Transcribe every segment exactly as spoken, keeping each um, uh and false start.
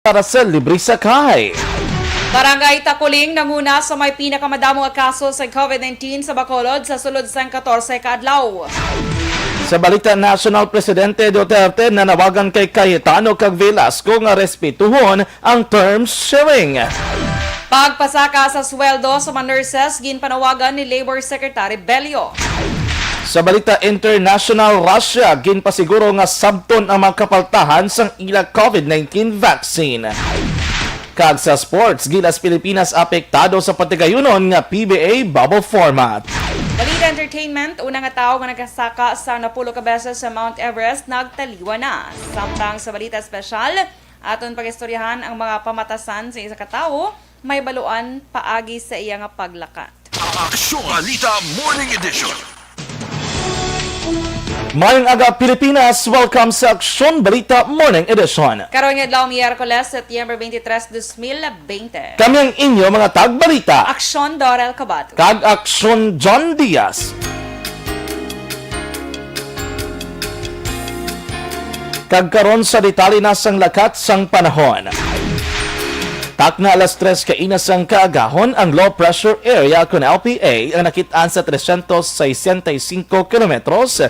para sa libre sakay. Barangay Takuling nanguna sa may pinakamadamo nga kaso sa covid nineteen sa Bacolod sa sulod sang katorse ka adlaw. Sa balita national, Presidente Duterte nanawagan kay Cayetano kag Velasco nga respetuhon ang term sharing. Pagpasaka sa sweldo sa mga nurses ginpanawagan ni Labor Secretary Bello. Sa balita international, Russia ginpasiguro nga sabton ang mga kapaltahan sang ila covid nineteen vaccine. Kag sa sports, gilas Pilipinas apektado sa patigayunon nga P B A bubble format. Balita entertainment, una nga tawo nga nakasaka sa napulo ka beses sa Mount Everest nagtaliwan na. Samtang sa balita espesyal, aton pag-istoryahan ang mga pamatasan sa isa ka tawo may baluan paagi sa iya nga paglakat. Aksyon Balita Morning Edition. Mayong aga, Pilipinas. Welcome sa Aksyon Balita Morning Edition. Karon nga adlaw, Miyerkules, Setyembre twenty-three, dos mil bente. Kami ang inyo mga tagbalita. Aksyon Dorel Cabato. Kag Aksyon John Diaz. Kag karon sa detalye na sang lakat sang panahon. Takna alas tres kaina sang kaagahon, ang low pressure area, kun L P A, ang nakit-an sa trescientos sesenta y cinco kilometros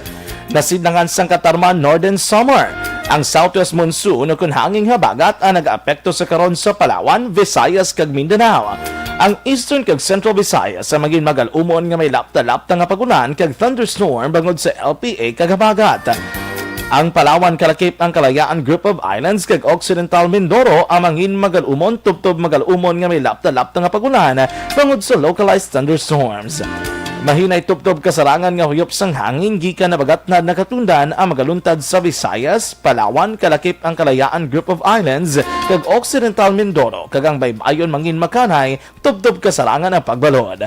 nasidlangan sang Catarman, Northern Samar. Ang southwest monsoon o kun hanging habagat ang nagaapekto sa karon sa Palawan, Visayas, kag Mindanao. Ang Eastern kag Central Visayas ang magin magal-umon nga may lapta-lapta nga pag-ulan kag thunderstorm bangod sa L P A kag habagat. Ang Palawan, kalakip ang Kalayaan Group of Islands kag Occidental Mindoro ang mangin magal-umon tubtob magal-umon nga may lapta-lapta nga pag-ulan bangod sa localized thunderstorms. Mahinay tubtob kasarangan nga huyop sang hangin gikan habagat na nagatundan ang magaluntad sa Visayas, Palawan, kalakip ang Kalayaan Group of Islands kag Occidental Mindoro, kag ang baybayon mangin makanay tubtob kasarangan ang pagbalod.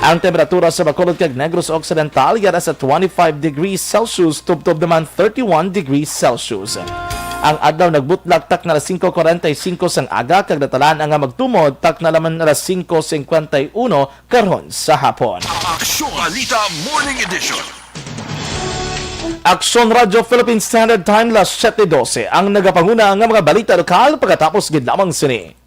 Ang temperatura sa Bacolod kag Negros Occidental yara sa twenty-five degrees Celsius, tubtob naman thirty-one degrees Celsius. Ang adlaw nagbutlak takna alas singko kuwarenta y singko sang aga kag natalaan nga magtumod takna naman alas singko singkwenta y uno karon sa hapon. Aksyon Balita Morning Edition. Aksyon Radyo Philippine Standard Time, las siyete dose. Ang nagapanguna nga mga balita lokal, pagkatapos gid lamang sini.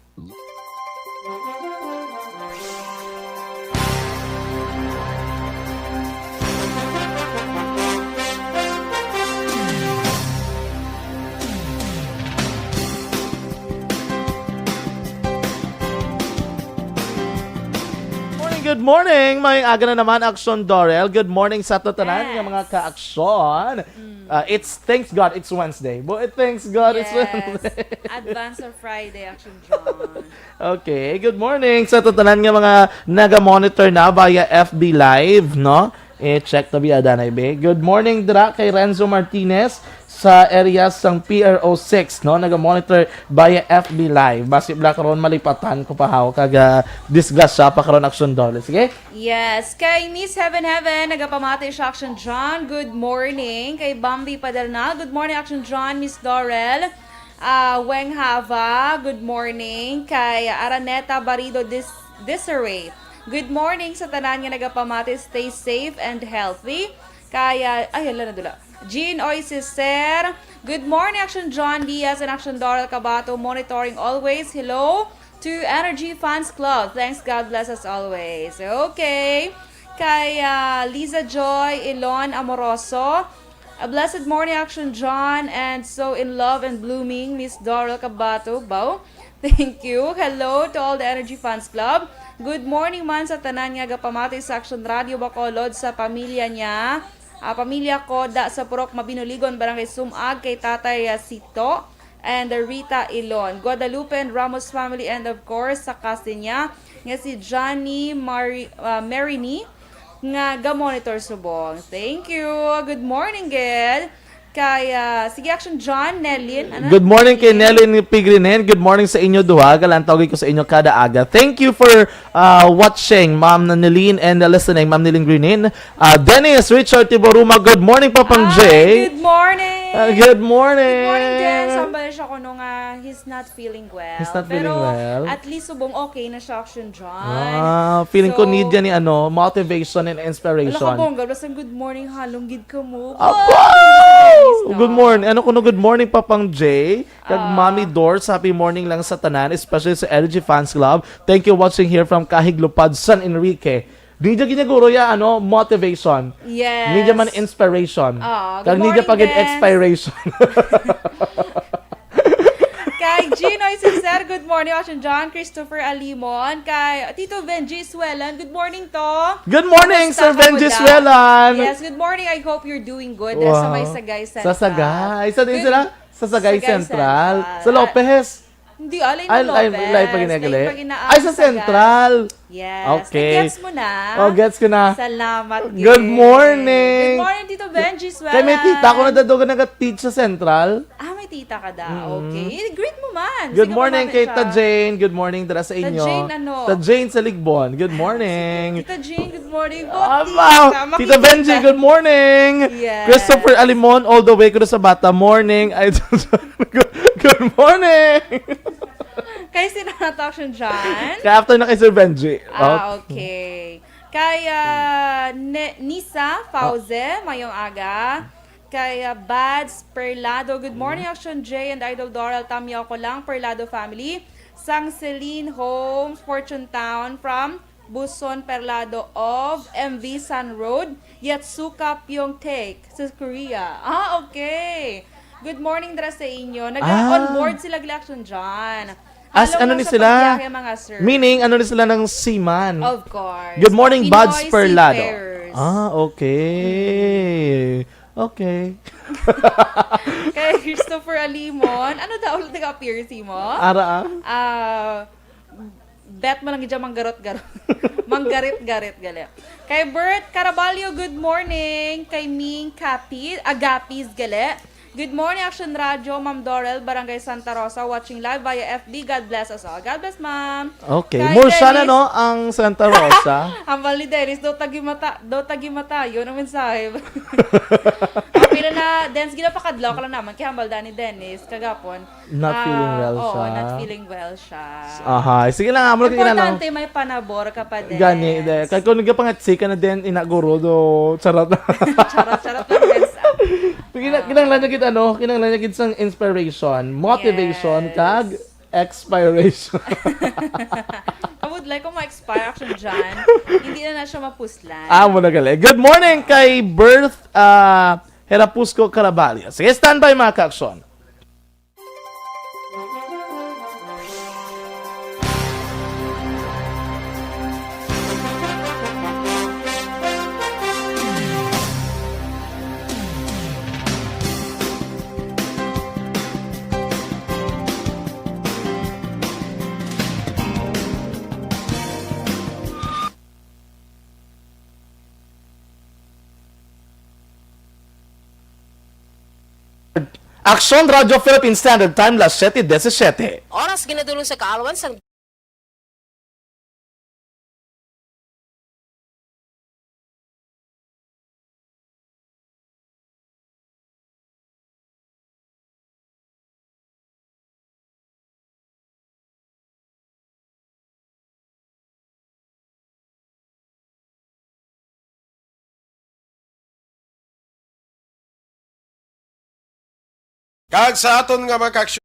Morning, good morning. May aga na naman, Aksyon Dorel. Good morning sa ato tanan nga mga Yes. kaaksyon. Mm. Uh, it's, thanks God, it's Wednesday. Boy, thanks God, it's Yes. Wednesday. Advance of Friday, Action John. Okay, good morning sa ato tanan nga mga naga-monitor na via F B Live, no? Eh, check to be adanay, be. Good morning dira kay Renzo Martinez sa area sang P R O six, no? Naga-monitor via F B Live. Basi bala karon malipatan ko pa haw kag, ah, disgrasya pa karon, Action Dorel. Sige? Yes, kay Miss Heaven Heaven, nagapamati siya, Action John. Good morning. Kay Bambi Padernal, good morning, Action John, Miss Dorel. Ah, Weng Hava, good morning. Kay Araneta Barido Dis-, Disarray, good morning sa tanan nga nagapamati. Stay safe and healthy. Kay, ah, ay, hala, nadula. Jean Oy Siser, good morning, Action John Diaz and Action Doral Cabato, monitoring always. Hello to Energy Fans Club. Thanks, God bless us always. Okay. Kay, ah, Liza Joy Ilon Amoroso, a blessed morning, Action John, and so in love and blooming, Miss Doral Cabato. Bow. Thank you. Hello to all the Energy Fans Club. Good morning man sa tanan nga gapamati sa Action Radio Bacolod, sa pamilya niya. Ah, pamilya ko, da sa Purok Mabinuligon, Barangay Sumag, kay Tatay, ah, Sito and Rita Ilon, Guadalupe and Ramos family, and of course, sa cousin niya nga si Johnny Mari-, ah, Marini, nga ga-monitor subong. Thank you. Good morning, gid. Kay, ah, sige, Action John, Nelin. Ano? Good morning kay Nelin Pigrinen. Good morning sa inyo duha. Galantaw gid ko sa inyo kada aga. Thank you for, ah, watching, Ma'am Nelin, and, uh, listening, Ma'am Nelin Grinin. Ah, Dennis Richard Tiboruma, good morning, Papang Hi, Jay. Good morning. Ah, good morning. Good morning din. Sambal siya kuno nga he's not feeling well. He's not feeling Pero well. At least subong okay na siya, Action John. Ah, feeling ko So, need yan ni ano, motivation and inspiration. Wala ka bongga, basta good morning, halong gid ka mo. Apo! Wow! Good morning. Ano kuno good morning, Papang Jay? Kag Ah. Mami Dors, happy morning lang sa tanan, especially sa L G Fans Club. Thank you, watching here from Kahig Lupad, San Enrique. Di dya ginaguro ya, ano, motivation. Yes. Di dya man inspiration. Ah, good Kag di dya morning, pa gid Dance. Expiration. Kay Ginoy Sincere, good morning, Action John. Christopher Alimon. Kay Tito Benji Suelan, good morning to. Good morning, Kumusta Sir ka Benji mo, Da? Suelan. Yes, good morning. I hope you're doing good. Sa Wow. May Sagay Sa Central. Sagay. Sa din Good sila? Sa Sagay Sagay Central. Central. Sa Ah, Lopez. Hindi, alay Ay, ng ay, Lopez. Layo pa ginagali? Layo pa gina-, Ay, sa sa Sagay. Central. Yes. Okay. Nag-gets mo na? Oh, gets ko na. Salamat, Good Gay. morning. Good morning, Tito Benji Suelan. Kay may tita ko na dadogan naga-teach sa Central. Ah, may tita ka da. Mm. Okay. Eh, greet mo man. Good Sige, morning mamamit kay siya. Ta Jane. Good morning dira sa Ta inyo. Jane, ano? Ta Jane sa Ligbon. Good morning. Tita Jane, good morning po, Ah, tita. wow. Tita Makikita. Benji, good morning. Yes. Christopher Alimon, all the way ko sa Bata. Morning. Ay, good, good morning. Kay sino na to, Action John? Kay after na kay Sir Benji. Ah, Okay. okay. Kay, ah, Ne-, Nisa Fauze, mayong aga. Kay, ah, Bads Perlado, good morning, Mm. Action J and Idol Doral, Tamyaw ko lang, Perlado family. Sang Celine Homes, Fortune Town, from Buson Perlado of M V San Road, Yatsuka Pyeongtaek, sa Korea. Ah, okay. Good morning dira sa inyo. Nag-, Ah. on board sila, Action John. As Hello ano lang ni sa sila? pagbiyahe, mga sir. Meaning, ano ni sila ng seaman? Of course. Good morning, Pinoy Buds Perlado. Seafarers. Ah, okay. Okay. Kay Christopher Alimon, ano daw ulit nag-appear si mo? Ara, ah. Ah, bet mo lang dyan, manggarot-garot. Manggarit-garit, gali. Kay Bert Caraballo, good morning. Kay Ming Capi, Agapis, gali. Good morning, Action Radio, Ma'am Dorel, Barangay Santa Rosa, watching live via F B. God bless us all. God bless, ma'am. Okay. Kay More sana, Dennis. no, ang Santa Rosa. Hambal ni Dennis, daw tagimata-, daw tagimatayon ang mensahe. Ah, pila na, Dennis, ginapakadlaw ka lang naman. Kay hambal da ni Dennis, kagapon. Not Ah, feeling well oo, siya. not feeling well siya. Aha. Sige lang, amo lang, sige lang. Importante, may panabor ka pa, Dennis. Gani, de. Kay kung nagapangatsi ka na din, inaguro do. Charot. Charot, charot lang, Dennis, ah. Sige na, Ah. kinahanglan na gid, ano, kinahanglan na gid sang inspiration, motivation, Yes. kag expiration. I would like kung ma-expire, Action John. Hindi na na siya mapuslan. Ah, mo na gali. Good morning kay Birth, ah, Herapusco Caraballo. Sige, standby, mga ka-action. Aksyon Radyo Philippine Standard Time, las siete diecisiete. Oras ginadulong sa kaalwan sang Kag sa aton nga mga ka-action,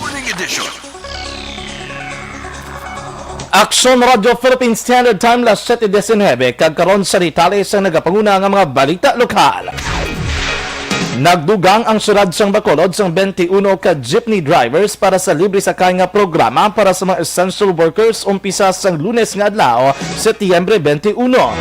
Morning Edition. Aksyon Radyo Philippine Standard Time, las siete diecinueve, kag karon sa detalye sang nagapanguna nga mga balita lokal. Nagdugang ang siyudad sang Bacolod sang twenty-one ka jeepney drivers para sa libre sakay nga programa para sa mga essential workers umpisa sang Lunes nga adlaw, Setyembre twenty-one.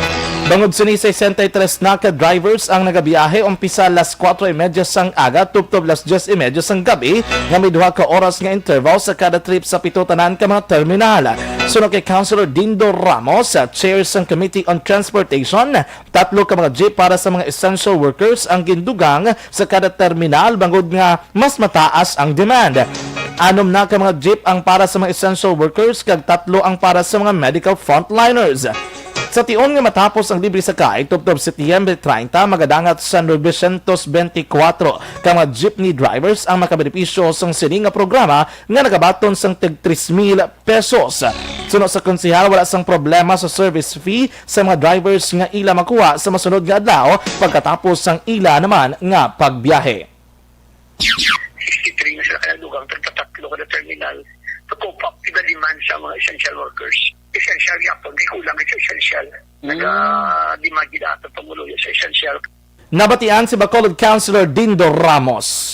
Bangod sini, sesenta y tres na ka drivers ang nagabiyahe umpisa las kuwatro y media sang aga tubtob las dyes y media sang gabi, nga may duha ka oras nga interval sa kada trip sa pito tanan ka mga terminal. Suno kay Councilor Dindo Ramos, sa chair sang Committee on Transportation, tatlo ka mga jeep para sa mga essential workers ang gindugang sa kada terminal, bangod nga mas mataas ang demand. Anom na ka mga jeep ang para sa mga essential workers, kag tatlo ang para sa mga medical frontliners. Sa tion nga matapos ang libre sakay, tubtob Setyembre treinta, magadangat sa novecientos bentikwatro ka mga jeepney drivers ang makabenepisyo sang sini nga programa, nga nagabaton sang tag tres mil pesos. Suno sa konsehal, wala sang problema sa service fee sa mga drivers nga ila makuha sa masunod nga adlaw pagkatapos sang ila naman nga pagbiyahe. Sixty-three nga sila kaya dugang, tagtatatlo kada terminal. To cope up with the demand sa mga essential workers. Essential gyapon, di kulang sa essential. Mm. Naga-demand gid ato panguluyo sa essential. Nabatian si Bacolod Councilor Dindo Ramos.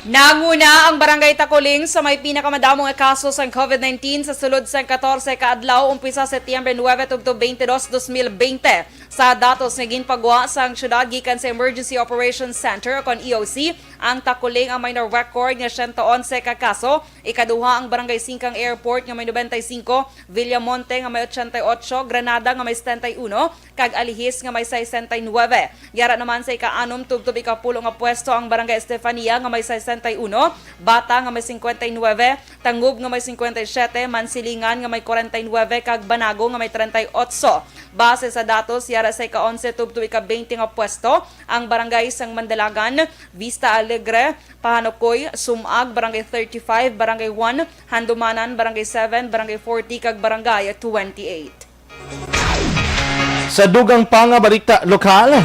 Nanguna ang Barangay Takuling sa may pinakamadamo nga kaso sang COVID nineteen sa sulod sang katorse ka adlaw, umpisa Setyembre nuebe tubtob twenty-two, dos mil bente. Sa datos nga ginpagwa sang syudad gikan sa Emergency Operations Center, kon E O C, ang Takuling ang may na-record nga siyento onse ka kaso, ikaduha ang Barangay Singkang Airport nga may nobenta y singko, Villamonte nga may ochenta y ocho, Granada nga may setenta y uno, kag Alihis nga may sesenta y nuebe. Yara naman sa ikaanom tubtob ikapulo nga pwesto ang Barangay Estefania nga may sesenta y uno, Bata nga may cincuenta y nueve, Tangub nga may cincuenta y siete, Mansilingan nga may kwarenta y nuebe, kag Banago nga may treinta y ocho. Base sa datos, yara sa ika-onse tubtob ika-twenty nga pwesto ang barangay sang Mandalagan, Vista Alegre, Pahanukoy, Sumag, Barangay thirty-five, Barangay one, Handumanan, Barangay seven, Barangay forty, kag Barangay twenty-eight. Sa dugang pa nga balita lokal,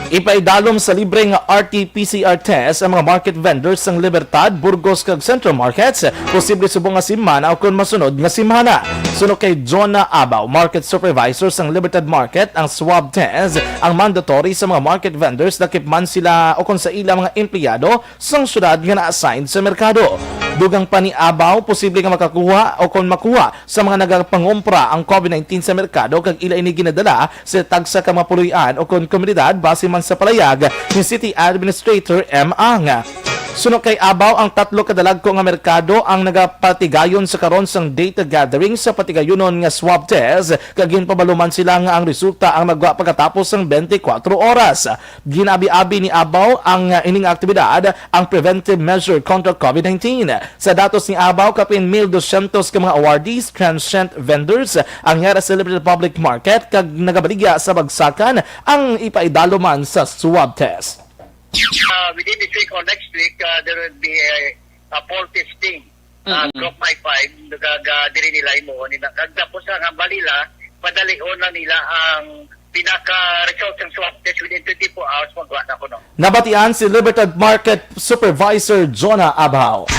ipaidalom sa libre nga R T P C R test ang mga market vendors sang Libertad, Burgos, kag Central Markets, posible subong nga semana o kon masunod nga semana. Suno kay Jonah Abaw, market supervisor sang Libertad Market, ang swab test ang mandatory sa mga market vendors, lakip man sila o kon sa ila mga empleyado sang syudad nga na-assign sa merkado. Dugang pa ni Abaw, posible nga makakuha o kon makuha sa mga nagapangompra ang COVID nineteen sa merkado, kag ila ini ginadala sa tagsa ka mga puloy-an o kon komunidad, base man sa palayag ni City Administrator M. Ang. Suno kay Abaw, ang tatlo ka dalagko nga merkado ang nagapatigayon sa karon sang data gathering sa patigayunon nga swab test, kag ginpabalo man sila nga ang resulta ang magwa pagkatapos sang twenty-four oras. Ginabi-abi ni Abaw ang, uh, ining aktibidad ang preventive measure kontra COVID nineteen. Sa datos ni Abaw, kapin mil dosyentos ka mga awardees, transient vendors, ang yara sa Libertad Public Market, kag nagabaligya sa bagsakan ang ipaidalo man sa swab test. Uh, within this week or next week, uh, there will be a, a poll testing, uh, Mm-mm. Group by five, naga-, ga-, diri nila imo nila. Kag tapos ang, ang balila, padalion na nila ang pinaka-result sa swab test within twenty-four hours, magwa na kuno. Nabatian si Libertad Market Supervisor Jonah Abhao.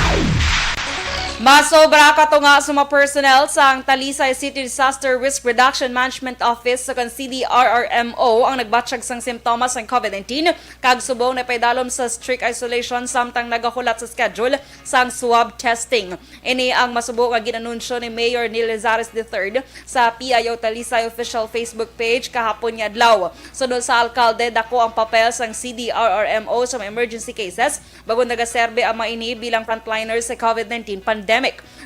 Masobra ka tunga sa mga personnel sang Talisay City Disaster Risk Reduction Management Office sa kan C D R R M O ang nagbatyag sang simptomas sang COVID nineteen, kag subong napaidalom sa strict isolation samtang nagahulat sa schedule sang swab testing. Ini ang masubo nga gin-anunsyo ni Mayor Neil Lizares the third sa P I O Talisay official Facebook page kahapon nga adlaw. Suno sa alkalde, dako ang papel sang C D R R M O sa mga emergency cases, bangod nagaserbe ang mga ini bilang frontliners sa COVID nineteen pandemic.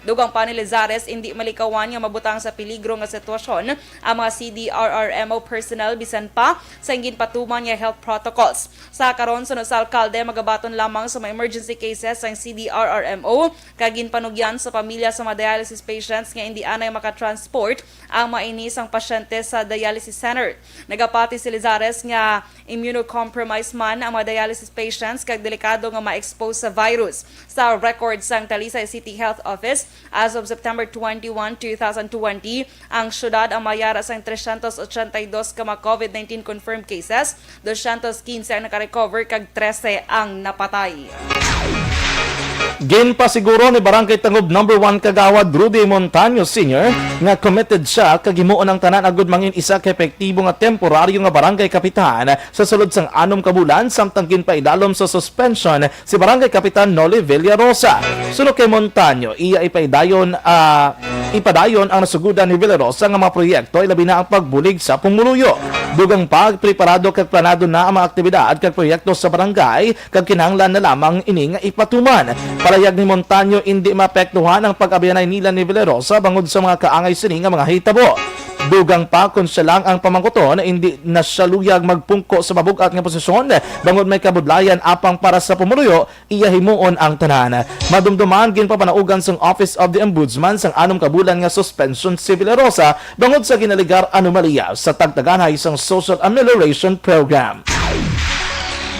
Dugang pa ni Lizares, indi malikawan nga mabutang sa peligro nga sitwasyon ang mga C D R R M O personnel bisan pa sa ginpatuman nga health protocols. Sa karon, suno sa alkalde, magabaton lamang sa mga emergency cases ang C D R R M O, kag ginpanugyan sa pamilya sa mga dialysis patients nga indi anay makatransport ang mga ini sang pasyente sa dialysis center. Nagapati si Lizares nga immunocompromised man ang mga dialysis patients kag delikado nga ma-expose sa virus. Sa record sang Talisay City Health Office, as of September twenty-one, two thousand twenty, ang syudad ang may ara sang trescientos ochenta y dos ka mga COVID nineteen confirmed cases, doscientos quince ang nakarecover, kag trese ang napatay. Ginpasiguro ni Barangay Tangub Number One Kagawad Rudy Montaño Senior nga committed siya kag himuon ang tanan agud mangin isa ka epektibo nga temporaryo nga barangay kapitan sa sulod sang anom ka bulan, samtang ginpaidalom sa suspension si Barangay Kapitan Noli Villarosa. Suno kay Montaño, iya ipaidayon, ah, ipadayon ang nasugudan ni Villarosa nga mga proyekto, ilabi na ang pagbulig sa pumuluyo. Dugang pa, preparado kag planado na ang mga aktibidad kag proyekto sa barangay, kag kinahanglan na lamang ini nga ipatuman. Palayag ni Montaño, indi maapektuhan ang pag-abyanay nila ni Villarosa bangod sa mga kaangay sini nga mga hitabo. Dugang pa, kon siya lang ang pamangkuton, indi na siya luyag magpungko sa mabug-at nga posisyon, bangod may kabudlayan apang para sa pumuluyo, iya himuon ang tanan. Madumduman, ginpapanaugan sang Office of the Ombudsman sang anom ka bulan nga suspension si Villarosa bangod sa ginaligar anomalya sa tagtaganay sang Social Amelioration Program.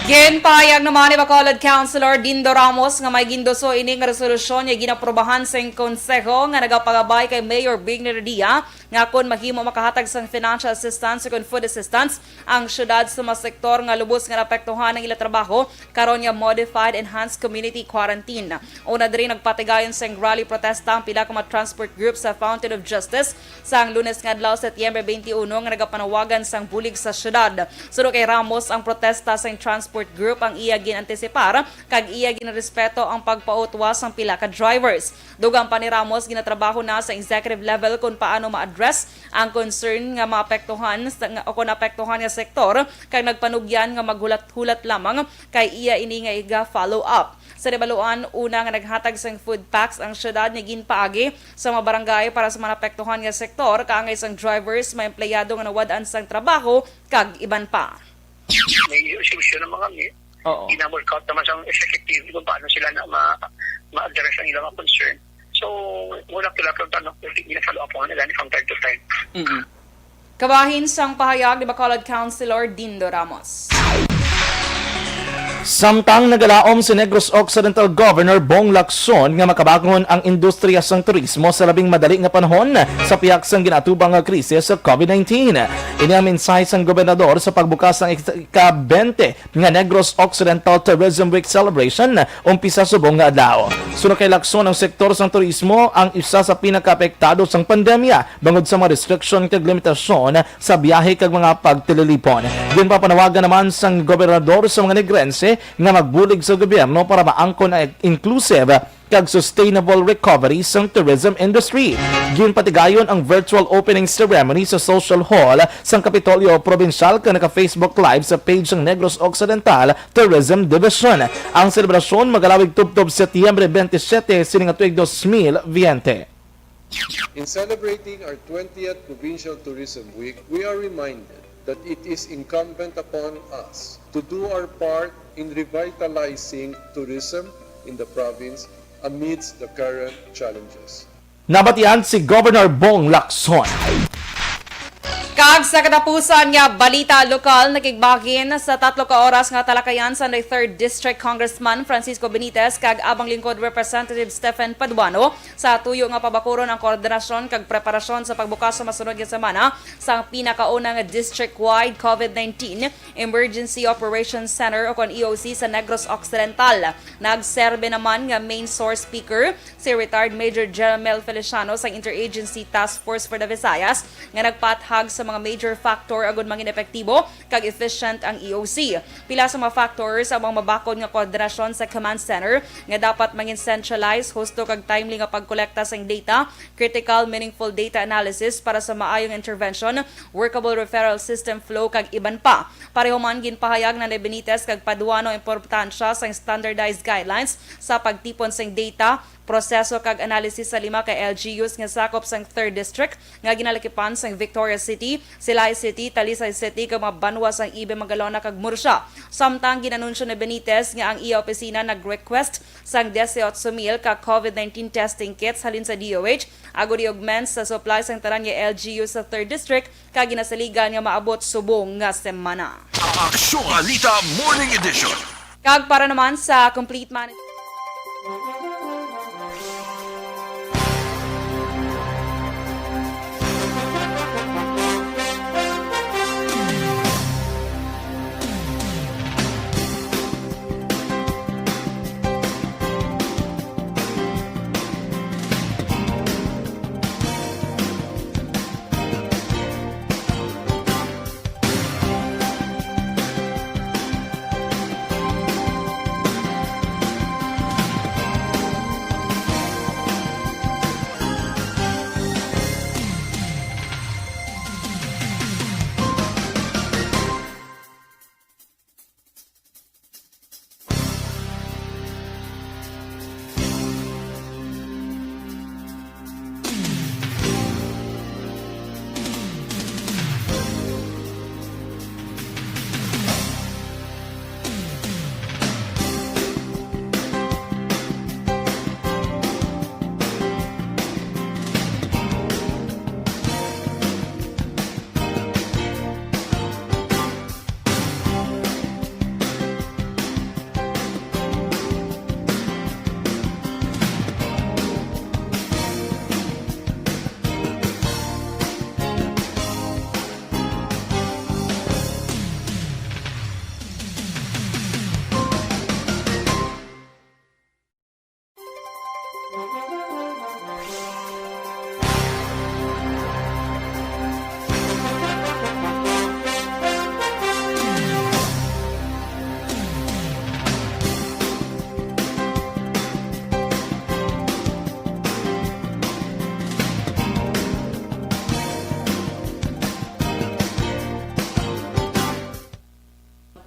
Ginpahayag naman ni Bacolod Councilor Dindo Ramos nga may ginduso ini nga resolusyon nga ginaprobahan sang konseho nga nagapagabay kay Mayor Bing Revilla nga kon mahimo makahatag sang financial assistance o kon food assistance ang syudad sa mga sektor nga lubos nga naapektuhan ang ila trabaho karon nga modified enhanced community quarantine. Una diri, nagpatigayon sang rally protesta ang pila ka mga transport group sa Fountain of Justice sang Lunes nga adlaw, Setyembre twenty-one, nga nagapanawagan sang bulig sa syudad. Suno kay Ramos, ang protesta sang transport group ang iya gin-antisipar kag iya ginrespeto ang pagpautwa sang pila ka drivers. Dugang pa ni Ramos, ginatrabaho na sa executive level kon paano ma-address ang concern nga maapektuhan sa, nga, o kon naapektuhan nga sektor, kag nagpanugyan nga maghulat-hulat lamang kay iya ini nga iga-follow up. Sa nahibaluan, una nga naghatag sang food packs ang syudad nga ginpaagi sa mga barangay para sa mga naapektuhan nga sektor, kaangay sang drivers, mga empleyado nga nawad-an sang trabaho, kag iban pa. May resolution naman kami. Oo. Ginamulk out naman sa executive kung paano sila na ma-, ma-address ang ilang mga concern. So, wala ko lang, ano, hindi na follow up ang nila from time to time. Mm-mm. Kabahin sang pahayag ni Bacolod Councilor Dindo Ramos. Samtang nagalaom si Negros Occidental Governor Bong Lacson nga makabangon ang industriya sang turismo sa labing madali nga panahon sa pihak sang ginaatubang nga krisis sa COVID nineteen. Ini ang mensahe sang gobernador sa pagbukas sang ika-, ika-twenty nga Negros Occidental Tourism Week celebration umpisa subong nga adlaw. Suno kay Lacson, ang sektor sang turismo ang isa sa pinakaapektado sang pandemya bangod sa mga restriction kag limitasyon sa biyahe kag mga pagtililipon. Ginpapanawagan naman sang gobernador sa mga Negrense nga magbulig sa gobyerno para maangkon ang inclusive kag sustainable recovery sang tourism industry. Ginpatigayon ang virtual opening ceremony sa Social Hall sang Kapitolyo Probinsyal kag naka-Facebook Live sa page sang Negros Occidental Tourism Division. Ang selebrasyon magalawig tubtob Setyembre twenty-seven sining tuig dos mil veinte. In celebrating our twentieth Provincial Tourism Week, we are reminded that it is incumbent upon us to do our part in revitalizing tourism in the province amidst the current challenges. Nabatian si Governor Bong Lacson. Kag sa katapusan nga balita lokal, nakigbahin sa tatlo ka oras nga talakayan sang third District Congressman Francisco Benitez kag Abang Lingkod Representative Stephen Paduano sa tuyo nga pabakuron ang koordinasyon kag preparasyon sa pagbukas sa masunod nga semana sang pinakauna nga district-wide COVID nineteen Emergency Operations Center o kon E O C sa Negros Occidental. Nagserbe naman nga main source speaker si retired Major General Mel Feliciano sang Interagency Task Force for the Visayas nga nagpaathag sa mga major factor agud mangin epektibo kag efficient ang E O C. Pila sa mga factors ang mga mabakod nga koordinasyon sa command center nga dapat mangin centralized, husto kag timely nga pagkolekta sang data, critical, meaningful data analysis para sa maayong intervention, workable referral system flow, kag iban pa. Pareho man, ginpahayag na ni Benitez kag Paduano ang importansya sang standardized guidelines sa pagtipon sang data, proseso kag analysis sa lima ka L G Us nga sakop sang Third District nga ginalakipan sang Victoria City, Silay City, Talisay City, kag mga banwa sang Ibe, Magalona, kag Murcia. Samtang ginanunsyo ni Benitez nga ang iya opisina nag-request sang diyesyocho mil ka COVID nineteen testing kits halin sa D O H, agud i-augment sa supply sang tanan nga L G U sa Third District, kag ginasaligan nga maabot subong nga semana. Aksyon Balita Morning Edition. Kag para naman sa complete management.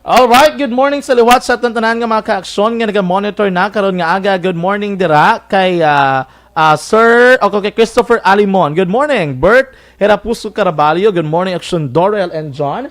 All right, good morning sa liwat sa aton tanan nga mga kaaksyon nga naga-monitor na karon nga aga. Good morning dira kay ah, ah, Sir, o kay Christopher Alimon. Good morning, Bert Herapuso Caraballo. Good morning, Aksyon Dorel and John.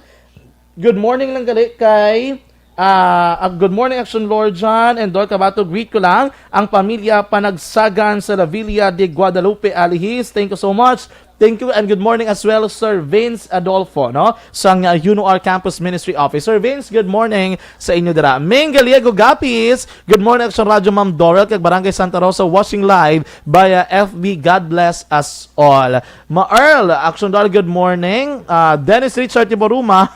Good morning lang gali kay ah, ah, good morning, Aksyon Lord John and Dor Cabato. Greet ko lang ang pamilya Panagsagan sa La Villa de Guadalupe, Alihis. Thank you so much. Thank you and good morning as well, Sir Vince Adolfo, no? Sang uh, UNOR Campus Ministry Office. Sir Vince, good morning sa inyo dira. Ming Gallego Gapis, good morning, Action Radio Ma'am Dorel, kag Barangay Santa Rosa, watching live via F B. God bless us all. Ma Earl, Action Dorel, good morning. Ah, Dennis Richard Tiboruma,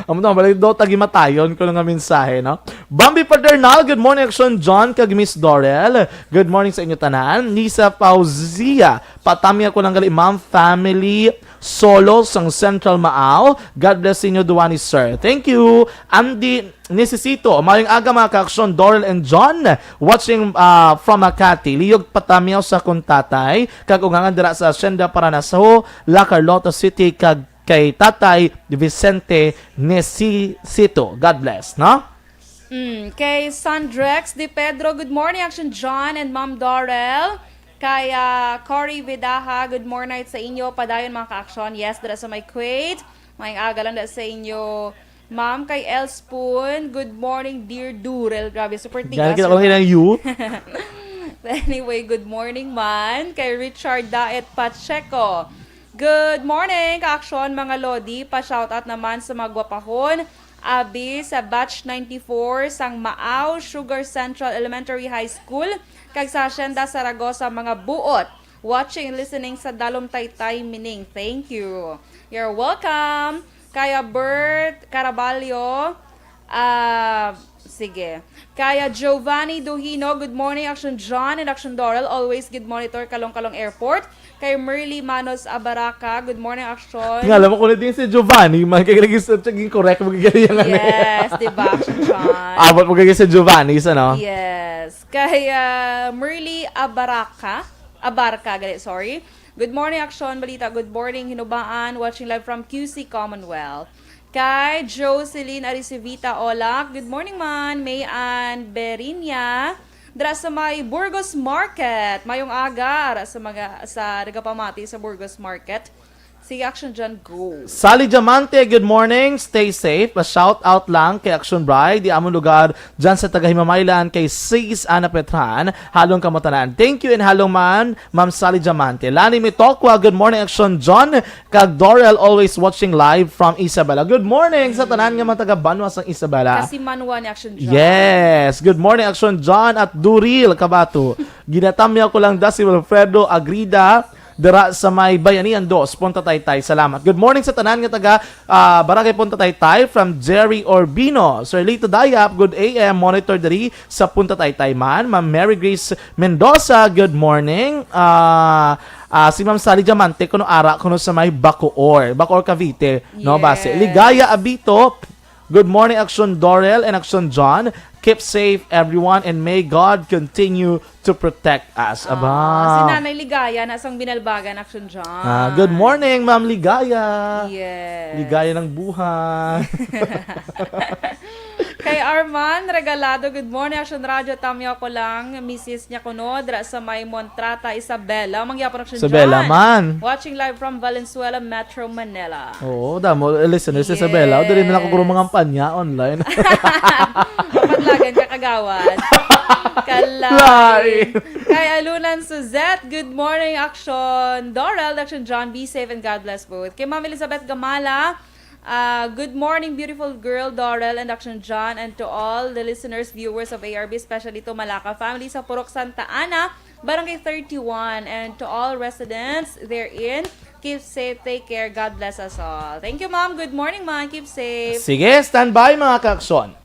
amo na, balik daw, tagimatayon ko nga mensahe, no? Bambi Paternal, good morning, Action John, kag Miss Dorel. Good morning sa inyo tanan. Nisa Fauzia, Patamya ko lang gali, ma'am, family, solo sang Central Maaw. God bless inyo duwa ni sir. Thank you. Andy Necesito, mayong aga, mga kaaksyon, Dorel and John, watching ah, from Makati. Liyog patamyaw sa akon tatay, kag ungangan dira sa Hacienda Paranaso, La Carlota City, kag kay Tatay Vicente Necesito. God bless, no? Mm, kay Sandrex De Pedro, good morning, Action John and Ma'am Dorel. Kay ah, Cory Vidaha, good morning sa inyo. Padayon, mga ka-action. Yes, dira sa may Kuwait. May aga lang da sa inyo. Ma'am, kay El Spoon, good morning, dear Dorel. Grabe, super tigas. Gano'n kita ko lang ilang you? Anyway, good morning man. Kay Richard Daet Pacheco. Good morning, ka-action, mga lodi. Pa-shoutout naman sa mga gwapahon. Abi sa batch ninety-four sang Maaw Sugar Central Elementary High School kag sa Hacienda Zaragoza, mga buot. Watching and listening sa Dalom Taytay Mining. Thank you. You're welcome. Kaya Bert Caraballo, ah, sige. Kaya Giovanni Duhino, good morning, Action John and Action Doral. Always good monitor, Kalong-Kalong Airport. Kay Merly Manos Abaraka, good morning, Action. Tingala mo kung din si Giovanni, man kay lagi sa checking correct mo gigaya nga. Yes, di ba, Action John? Abot mo gigaya si Giovanni sa no? Yes. Kay ah, Merly Abaraka, Abarca, gali, sorry. Good morning, Action Balita. Good morning, Hinubaan. Watching live from Q C Commonwealth. Kay Jocelyn Aricevita Olak, good morning man. May Ann Berinia, dira sa may Burgos Market. Mayong aga, ara sa mga sa nagapamati sa Burgos Market. Sige, Action John, go. Sally Diamante, good morning. Stay safe. Pa-shout out lang kay Action Bride, di amon lugar, dyan sa taga Himamaylan, kay Sis Ana Petran. Halong kamo tanan. Thank you and halong man, Ma'am Sally Diamante. Lani Mitokwa, good morning, Action John. Kag Dorel, always watching live from Isabela. Good morning sa tanan nga mga taga Banwa sang Isabela. Kasi manwa ni Action John. Yes. Good morning, Action John at Duril Kabato. Ginatamyaw ko lang da si Wilfredo Agrida dira sa may Bayanihan dos, Punta Taytay. Salamat. Good morning sa tanan nga taga ah, Barangay Punta Taytay from Jerry Orbino. Sir Lito Dayap, good A M. Monitor diri sa Punta Taytay man. Ma'am Mary Grace Mendoza, good morning. Ah, ah, si Ma'am Sally Diamante, kuno ara, kuno sa may Bacoor. Bacoor, Cavite. No, base. Yes. Ligaya Abito, good morning, Action Dorel and Action John. Keep safe, everyone, and may God continue to protect us. Aba. Ah, si Nanay Ligaya na sang Binalbagan, Action John. Ah, good morning, Ma'am Ligaya. Yes. Ligaya ng buhay. Kay Arman Regalado, good morning, Action Radio. Tamyo ko lang, misis niya ko no, dra sa may Montrata, Isabela. Mangyapon, Action Isabela John. Man. Watching live from Valenzuela, Metro Manila. Oo, damo eh, listeners sa Isabela. O, diri na lang ko Yes. mga kampanya online. Kapatlagan ka, kagawad. Kalay. Lain. Kay Alunan Suzette, good morning, Action Doral, Action John, be safe and God bless both. Kay Ma'am Elizabeth Gamala, ah, good morning, beautiful girl, Doral and Action John, and to all the listeners, viewers of A R B, especially to Malaka family sa Purok Santa Ana, Barangay thirty-one, and to all residents therein, keep safe, take care, God bless us all. Thank you, Ma'am. Good morning, Ma'am. Keep safe. Sige, standby mga kaaksyon.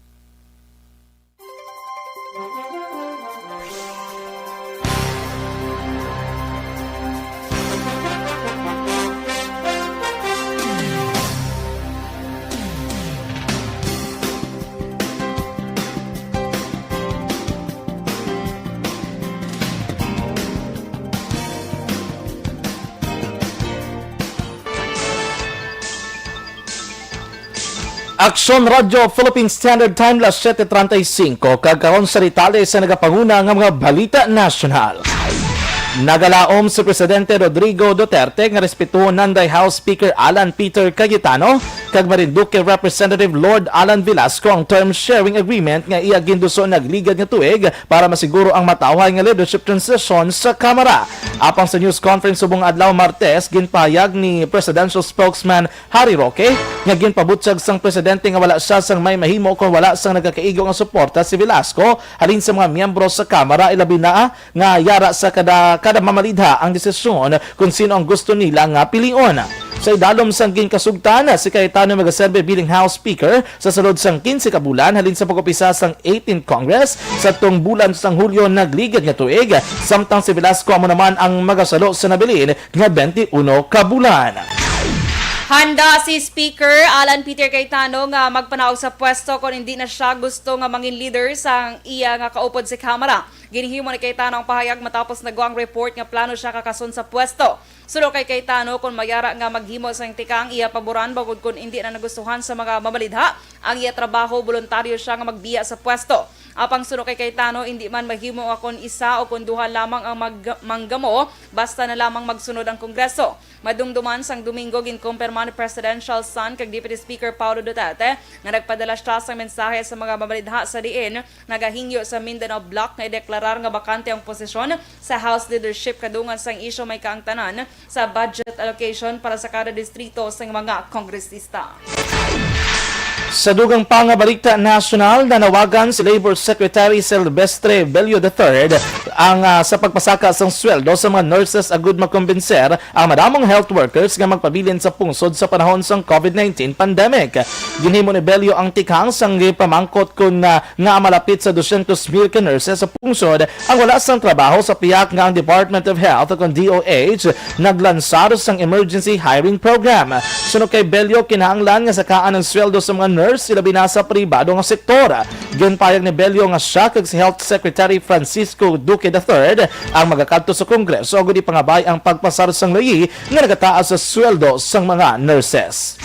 Aksyon Radyo Philippine Standard Time, las siete treinta y cinco, kag karon sa detalye sa nagapanguna nga mga balita nasyonal. Nagalaom si Presidente Rodrigo Duterte nga respetuhon nanday House Speaker Alan Peter Cayetano kag Marinduque Representative Lord Alan Velasco ang term sharing agreement nga iya ginduso nagligad nga tuig para masiguro ang matawhay nga leadership transition sa Kamara. Apang sa news conference subong adlaw Martes, ginpahayag ni Presidential Spokesman Harry Roque nga ginpabutyag sang presidente nga wala siya sang may mahimo kon wala sang nagakaigo nga suporta si Velasco halin sa mga miyembro sa Kamara, ilabi na nga yara sa kada, kada mamalidha ang desisyon kung sino ang gusto nila nga pilion. Sa idalom sang ginkasugtan, si Cayetano magaserbe bilang House Speaker sa sulod sang quince ka bulan halin sa pag-upisa sang eighteenth Congress sa tong bulan sang Hulyo nagligad nga tuig, samtang si Velasco amo naman ang magasalo sa nabilin nga twenty-one ka bulan. Handa si Speaker Alan Peter Cayetano nga magpanaog sa pwesto kon indi na siya gusto nga mangin leader sang iya nga kaupod sa Kamara. Ginhimo ni Cayetano ang pahayag matapos nagwa ang report nga plano siya kakason sa pwesto. Suno kay Cayetano, kon mayara nga maghimo sang tikang, iya paboran, bangod kon indi na nagustuhan sa mga mamalidha ang iya trabaho, boluntaryo siya nga magbiya sa pwesto. Apang suno kay Cayetano, indi man mahimo nga kon isa o kon duha lamang ang mag-, manggamo, basta na lamang magsunod ang Kongreso. Madumduman sang Domingo, ginkumpirma ni Presidential Son kag Deputy Speaker Paolo Duterte nga nagpadala siya sang mensahe sa mga mamalidha sa diin nagahingyo sa Mindanao Bloc nga ideklarar nga bakante ang posisyon sa House leadership kadungan sang isyu may kaangtanan sa budget allocation para sa kada distrito sang mga kongresista. Sa dugang pa nga balita nasyonal, nanawagan si Labor Secretary Silvestre Bello the third ang, ah, sa pagpasaka sang sweldo sa mga nurses agud makumbinser ang madamong health workers nga magpabilin sa pungsod sa panahon sang covid nineteen pandemic. Ginhimo ni Bello ang tikang sang gipamangkot kon, ah, nga malapit sa dosyentos mil ka nurses sa pungsod ang wala sang trabaho sa pihak nga ang Department of Health o kon D O H naglansar sang emergency hiring program. Suno kay Bello, kinahanglan nga sakaan ang sweldo sa mga nurse, ilabi na sa pribado nga sektor. Ginpayag ni Bello nga siya kag si Health Secretary Francisco Duque the third ang magakadto sa Kongreso agud ipangabay ang pagpasar sang layi nga nagataas sa sweldo sang mga nurses.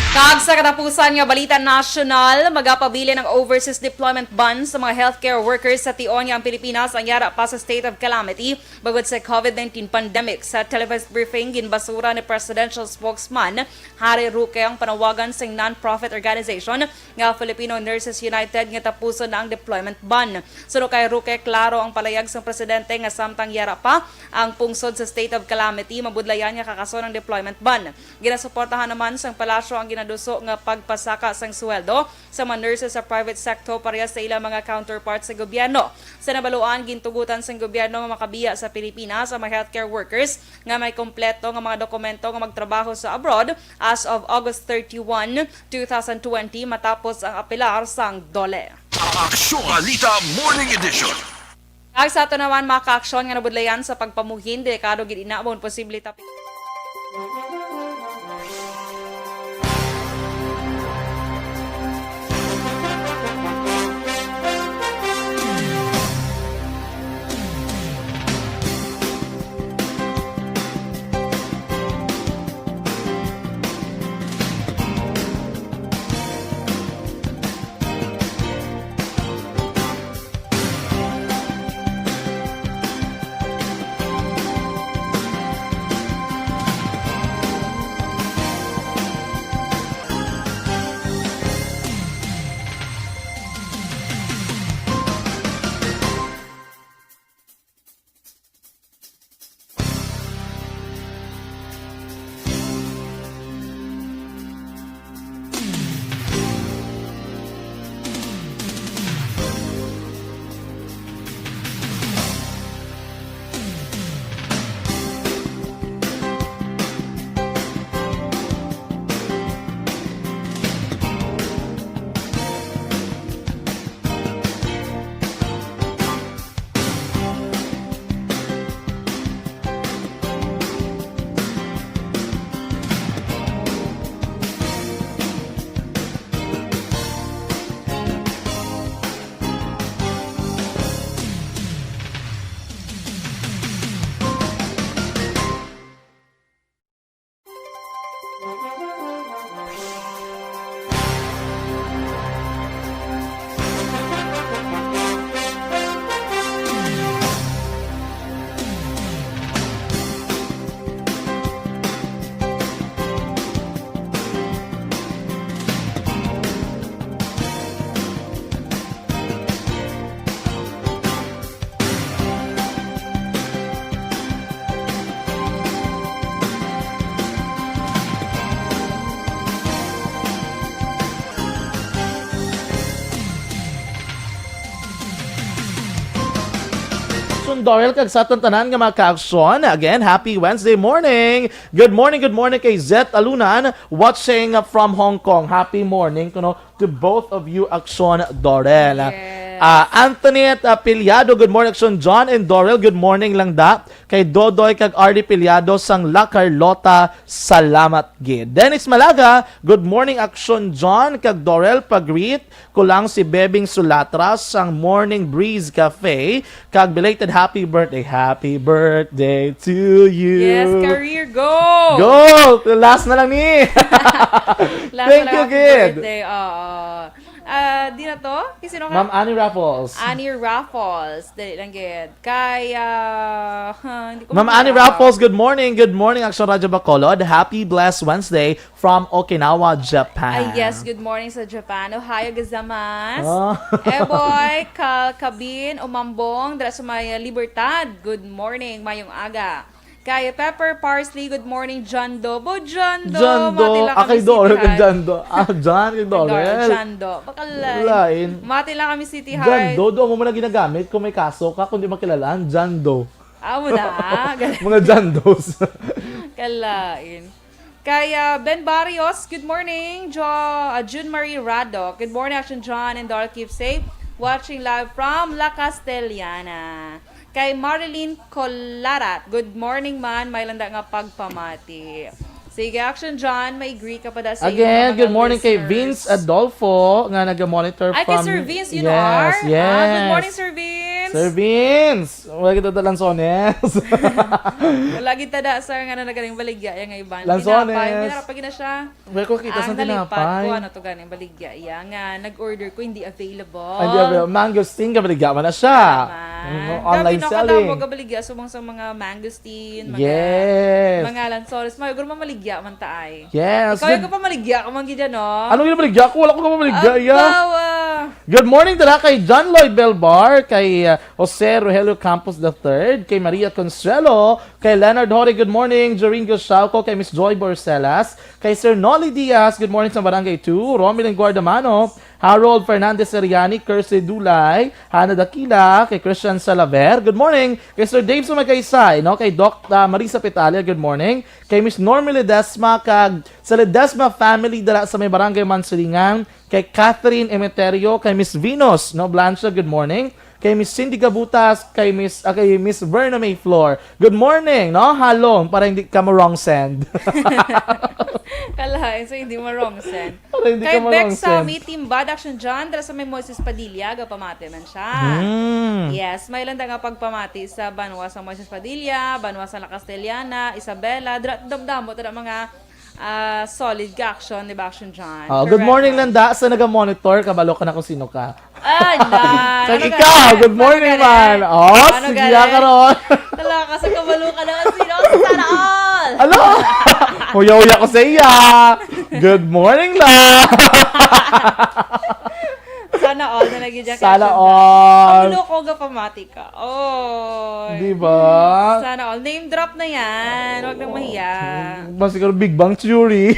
Kag sa katapusan nga balita nasyonal, magapabilin ang overseas deployment ban sa mga healthcare workers sa tion nga ang Pilipinas ang yara pa sa state of calamity bangod sa covid nineteen pandemic. Sa televised briefing, ginbasura ni Presidential Spokesman Harry Roque ang panawagan sang non-profit organization nga Filipino Nurses United nga tapuson na ang deployment ban. Suno kay Roque, klaro ang palayag sang presidente nga samtang yara pa ang pungsod sa state of calamity, mabudlayan nga kakason ang deployment ban. Ginasuportahan naman sang palasyo ang ginaduso nga pagpasaka sang sweldo sa mga nurses sa private sector parehas sa ilang mga counterparts sa gobyerno. Sa nabaluan, gintugutan sang gobyerno nga makabiya sa Pilipinas ang mga healthcare workers nga may kompleto nga mga dokumento nga magtrabaho sa abroad as of August thirty-one, two thousand twenty, matapos ang apelar sang DOLE. Aksyon Balita Morning Edition. Kag sa ato naman, mga kaaksyon nga nabudlayan sa pagpamuhin, delikado gid ina, bangod posible tapi- Dorel, kag sa aton tanan nga mga kaaksyon. Again, happy Wednesday morning. Good morning, good morning kay Zet Alunan, watching from Hong Kong. Happy morning kuno to both of you, Aksyon Dorel. Yes. Ah, Antoinette, ah, Piliado, good morning, Aksyon John and Dorel. Good morning lang da. Kay Dodoy kag Ardy Piliado sang La Carlota, salamat gid. Dennis Malaga, good morning, Aksyon John kag Dorel. Pag-greet ko lang si Bebing Sulatra sang Morning Breeze Cafe, kag belated happy birthday. Happy birthday to you. Yes, career go! Go! Last na lang ni. Last Thank na lang you, happy kid. Birthday. Oo. Ah, di na to? Kay sino ka? Ma'am Annie Raffles. Annie Raffles. Dali lang gid. Kay, ah, ha, hindi ko Ma'am Annie makita. Raffles, good morning. Good morning, Action Radio Bacolod. Happy blessed Wednesday from Okinawa, Japan. Ay, yes, good morning sa Japan. Ohayou gozaimasu. Ah. Eboy, Kal, Kabin, Umambong, dira sa may Libertad. Good morning, mayong aga. Kay Pepper Parsley, good morning, John Doe. Bo, John Doe, John Doe. Mati lang kami, Akay Doe, City High. John Doe. Ah, John, kay Doe, Dorel. John Doe. Bakal-, Lain. Mati lang kami, City High. John Doe, doon mo muna ginagamit kung may kaso ka, kung di makilalaan, John Doe. Ah, wala. Mga John Does. Kalain. Kay, ah, Ben Barrios, good morning. Jo, ah, June Marie Rado, good morning, Action John and Dora, keep safe. Watching live from La Castellana. Kay Marilyn Colarat, good morning man, may landa nga pagpamati. Sige, Action John, may greet ka pa da sa iyong Again, mga good morning kay listeners. Vince Adolfo nga naga-monitor Ay, kay from Sir Vince, you know, Yes, R? Ah, good yes. morning, Sir Vince. Sir Vince, wala kita da Lanzones. Wala kita da, sir, nga na nagaling baligya, yung iban. Lanzones. Tinapay, may narapag na siya. Wala ko kita Ang sa nalipad tinapay. ko, ano to ganing baligya, iya nga nag-order ko, hindi available. Ay, di available. Mangosteen, kabaligya man na siya. Tama. Mm, Grabe, online no, selling. Kadamo kabaligya, subong sa mga mangosteen, mga, Yes. mga lansones. Mga guro, mamaligya man taay. Yes, Ikaw, good. yung kapamaligya ka man gid, no? Ano yung maligya ko? Wala ko kapamaligya, iya. Abawa. Good morning, dala kay John Lloyd Belbar, kay, uh, Jose Rogelio Campos the third, kay Maria Consuelo, kay Leonard Hori, good morning, Joringo Shauco, kay Miss Joy Borcelas, kay Sir Nolly Diaz, good morning sa Barangay two, Romilin Guardamano, Harold Fernandez Seriani, Kersey Dulay, Hana Dakila, kay Christian Salaver, good morning, kay Sir Dave Sumagaysay, no, kay Doc, uh, Marisa Petalia, good morning, kay Miss Normie Ledesma, kag sa Ledesma family dala sa may Barangay Mansilingan, kay Catherine Emeterio, kay Miss Venus, no, Blanche, good morning. Kay Miss Cindy Gabutas, kay Miss, ah, kay Miss Verna May Flor. Good morning, no? Halong, para hindi ka ma-wrong send. Kalain, so hindi ma-wrong send. Para hindi Kay ka ma-wrong Bex send. Sami, Team Bad Action John, dala sa may Moises Padilla, gapamati man siya. Hmm. Yes, may landa nga pagpamati sa banwa sa Moises Padilla, banwa sa La Castellana, Isabela, dra-, damdamo, tada mga Ah, solid ka, Action, di ba, Action John? Oh, good Correct, morning, ma'am. Landa. Sa naga-monitor, kabalo ka na kung sino ka. Ay, na. Kag Ano ikaw, galing? good morning, Ano galing? man. Oh, Ano sige galing? ka ron. Talaga, sa kabalo ka na kung sino. Sana all! Alo? Huya-huya ko sa iya. Good morning, la. Sana all na lagi dyan, Sana Action John. all. Ang loko, gapamati ka. Oy. Di ba? Sana all. Name drop na yan. Huwag nang mahiya. Mas siguro Big Bang Theory.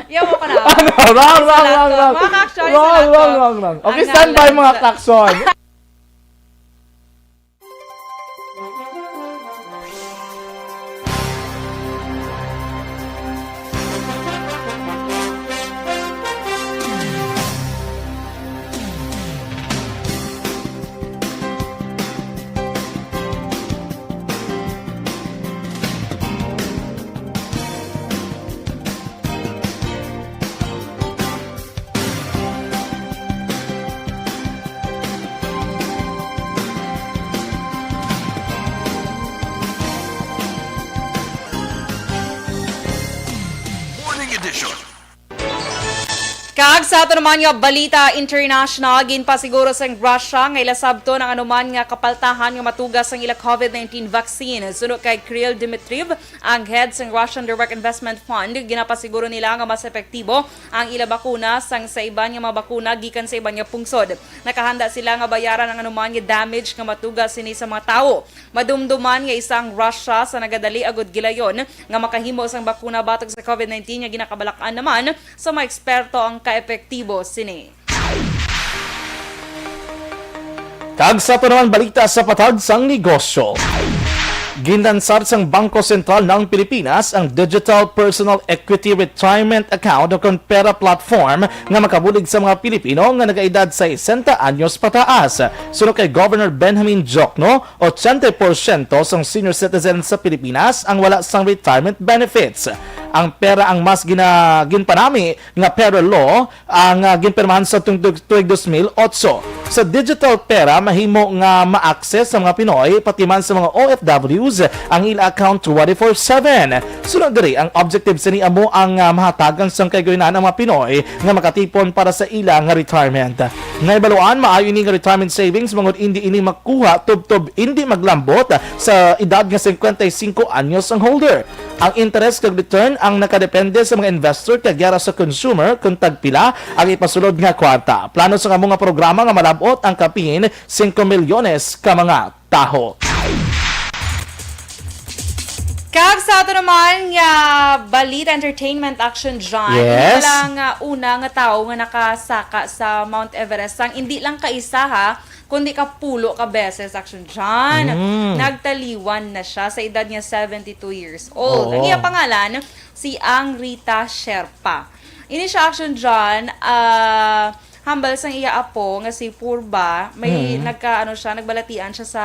Yawa ka na. Ano? Wrong, wrong, Salamat wrong, po. wrong. Mga ka-action, Wrong, salamat wrong, po. wrong, wrong. Okay, Ang stand by, ngalan mga sa ka-action. Morning Edition. Kag sa ato naman nga balita international, ginpasiguro sang Russia nga ilasabton ang anuman nga kapaltahan nga matuga sang ila covid nineteen vaccine. Suno kay Kirill Dmitriev, ang head sang Russian Direct Investment Fund, ginapasiguro nila nga mas epektibo ang ila bakuna sang sa iban nga mga bakuna gikan sa iban nga pungsod. Nakahanda sila nga bayaran ang anuman nga damage nga matuga sini sa mga tawo. Madumduman nga isa ang Russia sa nagadali agud gilayon nga makahimo sang bakuna batok sa covid nineteen nga ginakabalak-an naman sa mga eksperto ang kaepektibo sini. Kag sa ito naman balita sa patag sang negosyo. Ginlansar sang Bangko Sentral ng Pilipinas ang Digital Personal Equity Retirement Account o kon pera platform nga makabulig sa mga Pilipino nga nagaedad sesenta anyos pataas. Suno kay Governor Benjamin Diokno, ochenta porsyento sang senior citizens sa Pilipinas ang wala sang retirement benefits. Ang pera ang mas gina-, ginpanami nga pera law ang, ah, ginpirmahan sa tung-, tuig dos mil otso. Sa digital pera, mahimo nga ma-access sa mga Pinoy, pati man sa mga O F Ws, ang ila account twenty-four seven. Sunod diri, ang objective sini amo ang, ah, mahatagan sang kayguyanan ang mga Pinoy nga makatipon para sa ila nga retirement. Nga ibaluan, maayo ini nga retirement savings bangod indi ini makuha tubtob indi maglambot sa edad nga cincuenta y cinco anyos ang holder. Ang interest kag return ang nakadepende sa mga investor kag yara sa consumer kung tagpila ang ipasulod nga kwarta. Plano sang amo nga programa nga malab-ot ang kapin singko milyones ka mga taho. Kag sa ato naman nga balita, entertainment, Action John, Yes. Hindi lang, ah, una nga tawo nga nakasaka sa Mount Everest, sang hindi lang kaisa, ha, kundi kapulo ka beses, Action John. Mm. Nagtaliwan na siya sa edad niya seventy-two years old. Oo. Ang iya pangalan, si Ang Rita Sherpa. Ini siya, Action John, ah, hambal sang iya apo nga si Purba, may Mm. nagka-, ano siya, nagbalatian siya sa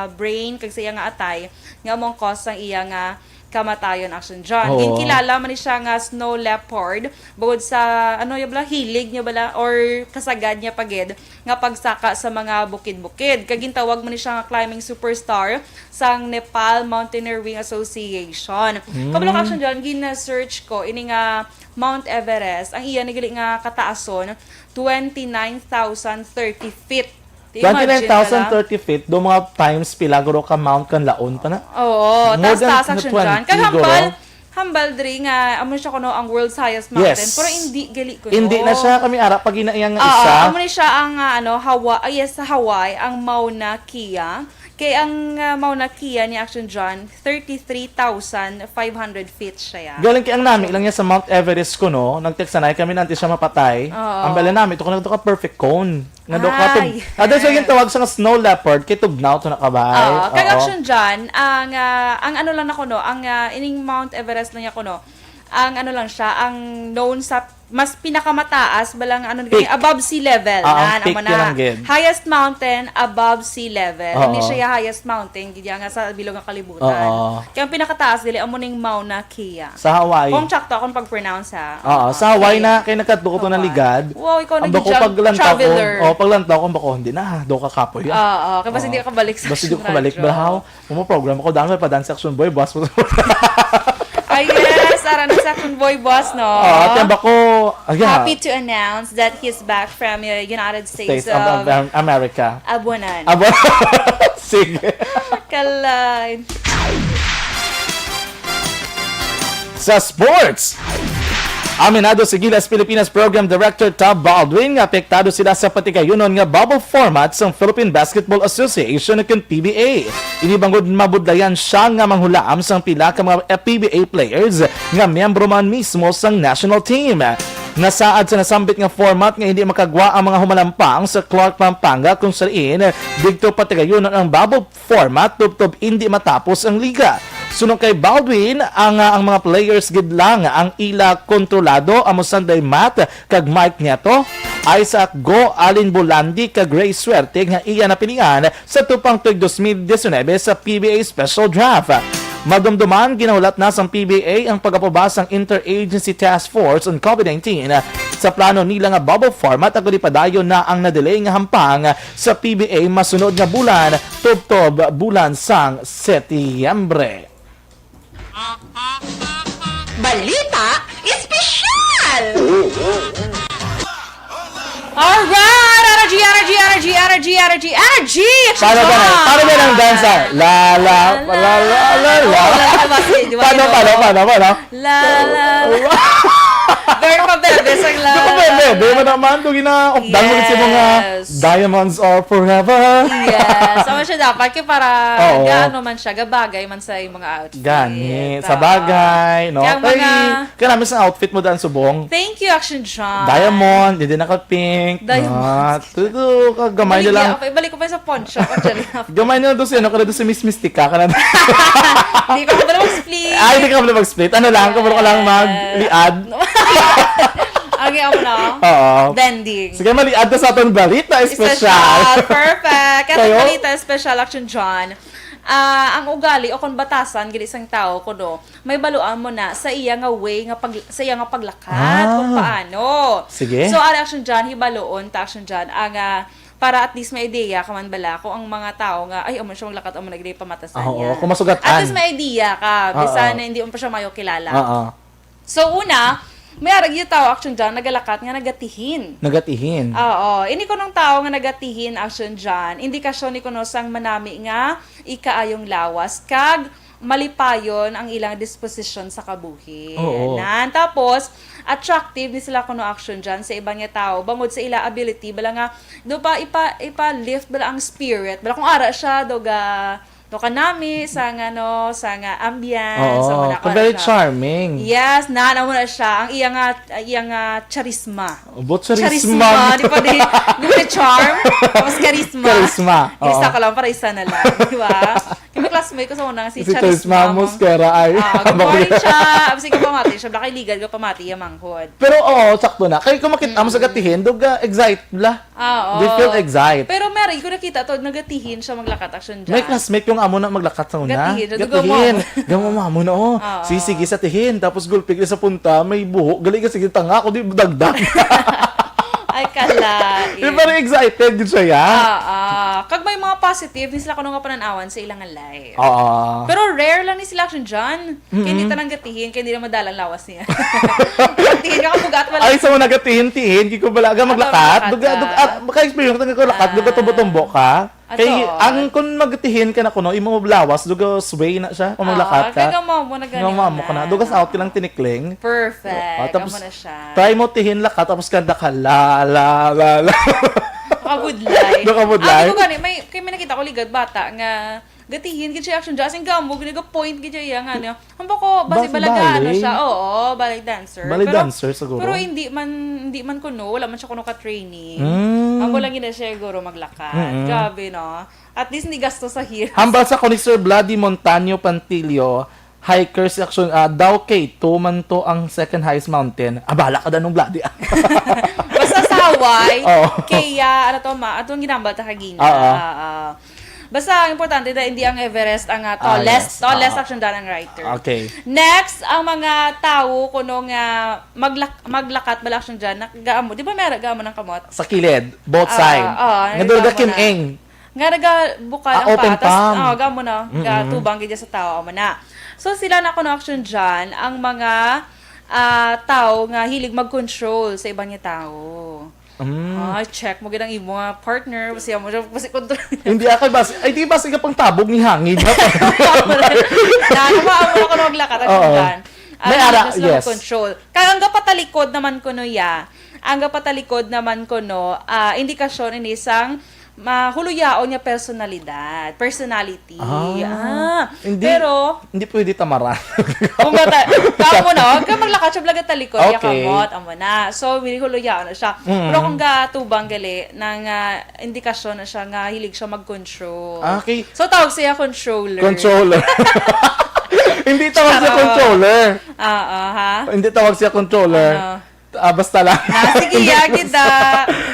brain kag sa iya nga atay, nga amo ang cause sang iya nga kamatayon, Action John. Oo. Ginkilala man ni siya nga snow leopard, bukod sa, ano niya bala, hilig niya bala, or kasagad niya pa gid nga pagsaka sa mga bukid-bukid. Kag gintawag man ni siya nga climbing superstar sang Nepal Mountaineering Association. Mm. Kabalo ka, Action John, gina-search ko ini nga Mount Everest. Ang iya na gali nga kataason, twenty-nine thousand thirty feet. Di, imagine na lang. Twenty-nine thousand thirty feet, do mga times pila guro ka Mount Kanlaon pa na? Oo, More than taas-taas, Action John. Kag twenty, hambal, guro. Hambal diri nga, amo siya kuno ang world's highest mountain, Yes. pero hindi gali kuno. Hindi na siya kami ara pag ina-, iyang Oo, isa. Amo ni siya ang, ah, ano, Hawa-, ah, yes, sa Hawaii, ang Mauna Kea. Kay ang, ah, Mauna Kea ni Action John, thirty-three thousand five hundred feet siya. Galing kay ang nami lang niya sa Mount Everest kuno, nag-text na kami na antes siya mapatay. Oo. Ang bala nami, ito ko na ito ka perfect cone. Nga do ka tub-, Ay. Ah, that's why yung tawag sa nga snow leopard, kay tugnaw to na kabay. Oo, kag Oo. Action John, ang, ah, ang ano lang na kuno, ang, ah, ining Mount Everest lang niya kuno, ang ano lang siya, ang known sa mas pinakamataas ba lang, ano, Peak. Above sea level. Ah, ang Na, peak amo na. Yun ang gid. Highest mountain above sea level. Oo. Hindi siya highest mountain, gid nga sa bilog nga kalibutan. Oo. Kaya ang pinakataas dili, amo ning Mauna Kea. Sa Hawaii. Kung tsakto akong pag-pronounce, ha? Oo, sa Hawaii Okay. na, kay nagkadto ko to Hawaii. naligad. Wow, ikaw Ang naging bako jam-, paglantaw ko, traveler. oh, paglantaw ko, bako, hindi na, do ka kapoy, ah. Oo, kay basta Oo. hindi ka kabalik sa Basta hindi ko Action kabalik, Radyo. brahaw. Mo program ko, dami pa dance Action Boy, boss. Ah, yes, ara na sa Action Boy, boss, no? Oo, ate, bako, ah, yeah. Happy to announce that he's back from, uh, United States States of of Am-, America. Abunan. Abo-, Sige. Kalay. Sa sports, aminado si Gilas Pilipinas Program Director Tab Baldwin nga apektado sila sa patigayunon nga bubble format sang Philippine Basketball Association, kon P B A. Ini bangod mabudlayan siya nga manghulaam sang pila ka mga P B A players nga miyembro man mismo sang national team. Nasaad sa nasambit nga format nga hindi makagwa ang mga humalampang sa Clark, Pampanga, kung sa diin didto patigayunon ang bubble format tubtob indi matapos ang liga. Suno kay Baldwin, ang, ah, ang mga players gid lang ang ila kontrolado, amo sanday Matt kag Mike Nieto, Isaac Go, Alin Bolandi kag Ray Suerte nga iya napilian sa tupang tuig dos mil disinebe sa P B A Special Draft. Madumduman, ginahulat na sang P B A ang pag-aproba sang Interagency Task Force on COVID nineteen sa plano nila nga bubble format, agod ipadayon na ang na-delay nga hampang sa P B A masunod nga bulan, tubtob bulan sang Setyembre. Balita Espesyal! Alright! Energy, energy, energy, energy, energy, energy! Paano ba na? Paano ba ng dansa? La, la, la, la, la, la. Oh, la, la, la, la. Paano, paano, paano, paano? La, la, la. Very pabebe sang la, Di ko pwede. la, Di ba naman, kung ginaupdan mo sa mga Yes. diamonds are forever. Yes. Amo siya dapat kay para Oo. gaano man siya, gabagay man sa imong outfit. Gani, sa Oo. bagay, no? Kaya ang Kay, mga kaya namin sa outfit mo daan subong. Thank you, Action John. Diamond, hindi naka-pink. Diamond. Ah, tudo, ka, gamay na Balik lang. niya, balik ko pa sa pawn shop, ang dyan lang. Gamay na lang doon si, ano, ka na doon si Miss Mystica, ka na. Hindi ko pala mag-split. Ay, hindi ka pala mag-split. Ano lang, kabalo ka lang Yes. magliad. Okay, ako na. Oo. Bending. Sige, maliad na sa aton balita Special. special. Perfect. Kaya Kayo? balita special, Action John. Ah, ang ugali o kung batasan, gili sang tao, kuno, may baluan mo na sa iya nga way, nga pag, sa iya nga paglakat, Ah. kung paano. Sige. So, ari, Action John, hibaloon ta, Action John, ang, ah, para at least may idea ka man bala kung ang mga tao nga, "Ay, amo siya maglakat, amo na gid pamatasan Ah, oo, niya." kung masugat-an. At least may idea ka, Ah, bisan ah. na hindi mo pa siya mayo kilala. Ah, ah. So, una, may arag yung tao, Action John, nagalakat nga nagatihin. Nagatihin. Oo. Ini kunong tao nga nagatihin, Action John, indikasyon ni kuno sang manami nga ikaayong lawas kag malipayon ang ilang disposisyon sa kabuhi. Oo. Nan, tapos, attractive ni sila kuno, Action John, sa iban nga tao bangod sa ila ability bala nga do pa ipa, ipa-lift bala ang spirit bala kung ara siya do ga do kanami sa nga, no, sa nga ambience, Oo, sa mga kung very kuwan siya. charming. Yes, na, amo na siya. Ang iya nga, iya nga charisma. Ubot Charisma, charisma. di pa di, di pa di charm, tapos charisma. Charisma, Charisma oo. ka lang, para isa na lang, di ba? Kaya may classmate ko sa una, si Si Charisma Charisma mo. Mosquera ay. Ah, good morning siya. Sige, pamati siya. Baka ligad ka pamati, yung manghod. Pero oo, sakto na. Kaya kung makita mo sa Mm. gatihin, dog, ah, excite la. Ah, They oo. feel excited. Pero meron ko nakita to, nagatihin siya maglakat, Action John. May classmate yung amo na maglakat sa una. Gatihin siya, Gatihin. dugaw mo. Gamo mo amo na, oh. Oo. Sisigi sa tihin, tapos gulpig na sa punta, may buhok. Gali ka, sige, tanga ako, di dagdag. Ay, kalain. Di ba, excited yun siya, ya? Ah, ah. Kag may mga positive, ni sila kuno nga pananawan sa ilang life. Oo. Pero rare lang ni sila, Action John. Kay hindi Mm-mm. tanang gatihin, kay hindi na madala ang lawas niya. Gatihin ka, kabugat, wala. Ay, sa mga gatihin-tihin, kay ko bala, aga Aga maglakat, maglakat duga, ka. duga, ah, maka-experience na ko lakat, duga, Ah. tumbo-tumbo ka. Ah, Kay, to. ang, kung magtihin ka na kuno, imo lawas, duga, sway na siya, kung Ah, maglakat ka. kaya gamo mo na gani Gamo mo na. ka na. Duga sa out ka lang tinikling. Perfect. Ah, tapos, Amo na siya. try mo tihin lakat, tapos kanta ka, la, la, la, la. Nakabudlay. Nakabudlay. Ah, di ko gani, may, kay may nakita ko ligad bata nga, gatihin, gid siya, Action John, as in, gamo, ginaga-point, gid siya, iya nga, niya. Hambako, basi Bas-, balaga, ano ballet. siya, oo, ballet dancer. Ballet Pero, dancer siguro. pero hindi man, hindi man kuno, wala man siya kuno ka-training. Mm. Ang kulang gina siya, siguro, maglakat. Mm-mm. Grabe, no? At least, hindi gasto sa heels. Hambal sa ko ni Sir Bloody Montaño Pantilio, hiker si Action, ah, daw K two man to ang second highest mountain. Ah, bala ka danong Bloody, ah. Basta sa Hawaii, Oo. kaya, ano to, ma, atong ginambal ta kagina. Oo. Ah, ah. Basta, ang importante na hindi ang Everest ang, ah, Ah, tallest, yes. tallest Oo. Action John ang writer. Okay. Next, ang mga tao kuno nga maglak-, maglakat bala, Action John, nagaamo. Di ba may gaamo ng kamot? Sa kilid, both Ah, side. oo, Nga doon nagaamo ka Kim na. Eng. Nga nagabukal Ah, ang open patas. palm. Oh, gamo na. Mm-mm. Gatubang gid sa tao, amo na. So, sila na kuno, Action John, ang mga, ah, tao nga hilig mag-control sa iban nga tao. Mm. Ah, check mo gid ang imo nga partner, basi mo siya, basi control. Hindi, akay bas-, ay, di bas, ika pang tabog ni hangin. Na, ano ba, amo na kuno maglakat, Action Oo. John. May Ang ara, gusto yes. mag-control. Kaya ang gapatalikod naman kuno ya, ang gapatalikod naman kuno, ah, indikasyon ini sang mahuluyaon nga personalidad, personality. Ah, Ah, hindi, pero hindi pwede tamaran. Kung gata-, kamo na, kaya maglakat siya, blaga talikod, Okay. yakamot, amo na. So, may huluyaon na siya. Mm. Pero kung gatubang gali, nang, ah, indikasyon na siya nga hilig siya mag-control. Ah, okay. So, tawag siya controller. Controller. Hindi tawag siya Charot. controller. Ah, ah, ha? Hindi tawag siya controller. Ano? Ah, basta lang. Ah, sige, ya, kita.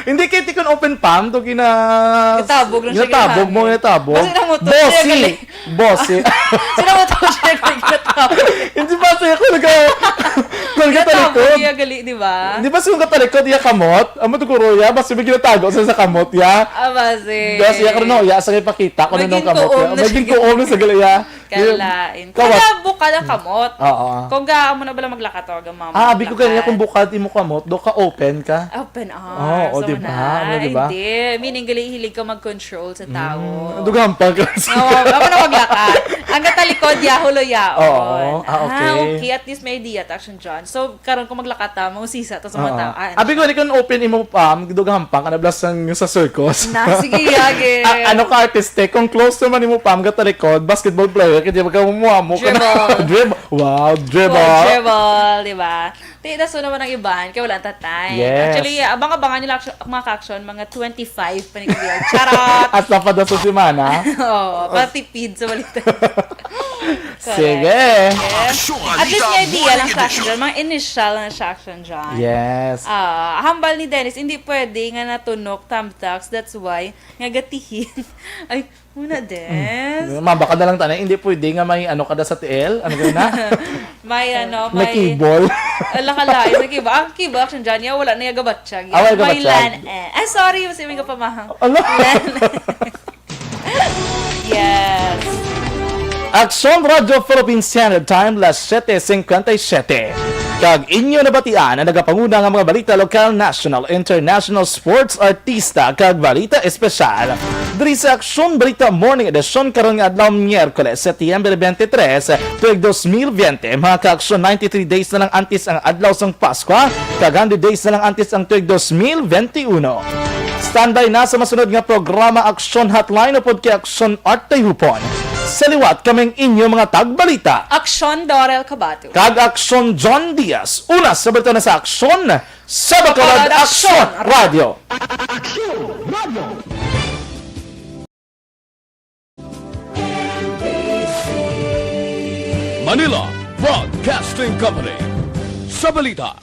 Hindi, kay tikon open palm, to gina-, Ginatabog lang siya, ginatabog mo, ginatabog. Basta na mo to, Bossy. siya gali. Bossy. Sino mo to siya gali, ginatabog? Hindi ba, siya ko nag-, kung Ginatabog gatalikod. niya gali, di ba? Hindi ba, siya katalikod, iya kamot? Amo to, guro, ya, basta may ginatago siya sa kamot, ya. Ah, basi. Basta, ya, karon, ya, sa ipakita, kung Maging anong kamot, kuom ya. na Maging siya. kuom na sa gali, ya. Kalain. Kawas- Kaya bukal ang kamot. Oo. Kung ga-, amo na bala maglakat, o, ga-, mama, Ah, abi ko maglakat. kanya kung bukal imo kamot, do ka open ka. Open arms, Oo, o, amo di ba? na. Ano, di ba? Hindi. Meaning, gali hilig ka mag-control sa tao. Mm, dugang pa ka. Oo, amo na maglakat. Ang gatalikod, Yahoo Loyaon. Oo. Ah, okay. Ah, okay. At least may idea ta, Action John. So, karon kung maglakata, mausisa ta sa mga Oo. tao. Ah, Abi ko, ni kun open imo palm, dugang hampang, kana blas sang sa circus. Na, sige, yagi. Ah, ano ka, artiste? Kung close naman imo palm, gatalikod, basketball player, kaya di ba ka mumuha mo ka na? Dribble. Dribble. Wow, dribble. Oh, dribble, di ba? Ti, daso naman ang iban, kaya wala ta time. Yes. Actually, abang-abangan nila action, mga ka-action, mga twenty-five pa ni Kuya. Charot! At sa padaso semana, Oo, patipid sa balita. Sige. Yes. At least may idea lang sa action dyan. Mga initial na sa action dyan. Yes. Ah, hambal ni Dennis, hindi pwede nga natunok, thumbtacks, that's why, nga gatihin. Ay, muna, Des. Mabaka na lang tayo, hindi pwede nga may ano kada sa tiil. Ano ka na? May ano, May may... kibol. Ala ka lain, may kibol. Ang kibol, action dyan, niya, wala na yung gabatsag. Ah, wala May gabatsag. lan, eh. Ah, sorry, mas may kapamahang. Ala. Yes. Aksyon Radio Philippine Standard Time, las siete cincuenta y siete. Kag inyo nabatian ang nagapanguna nga mga balita lokal, national, international, sports, artista, kag balita espesyal. Diri sa Aksyon Balita Morning Edition karon nga adlaw, Miyerkules, Setyembre twenty-three, tuig dos mil biyente, mga ka-aksyon, ninety-three days na lang antes ang adlaw sang Paskwa, kag hundred days na lang antes ang tuig dos mil bente uno. Standby na sa masunod nga programa, Aksyon Hotline upod kay Aksyon Art Tayhupon. Sa liwat, kaming inyo mga tagbalita. Aksyon Dorel Cabato. Kag Aksyon John Diaz. Una sa balita na sa Aksyon, sa Bacolod Bacolod Aksyon Aksyon. Radio. Manila Broadcasting Company. Sa balita,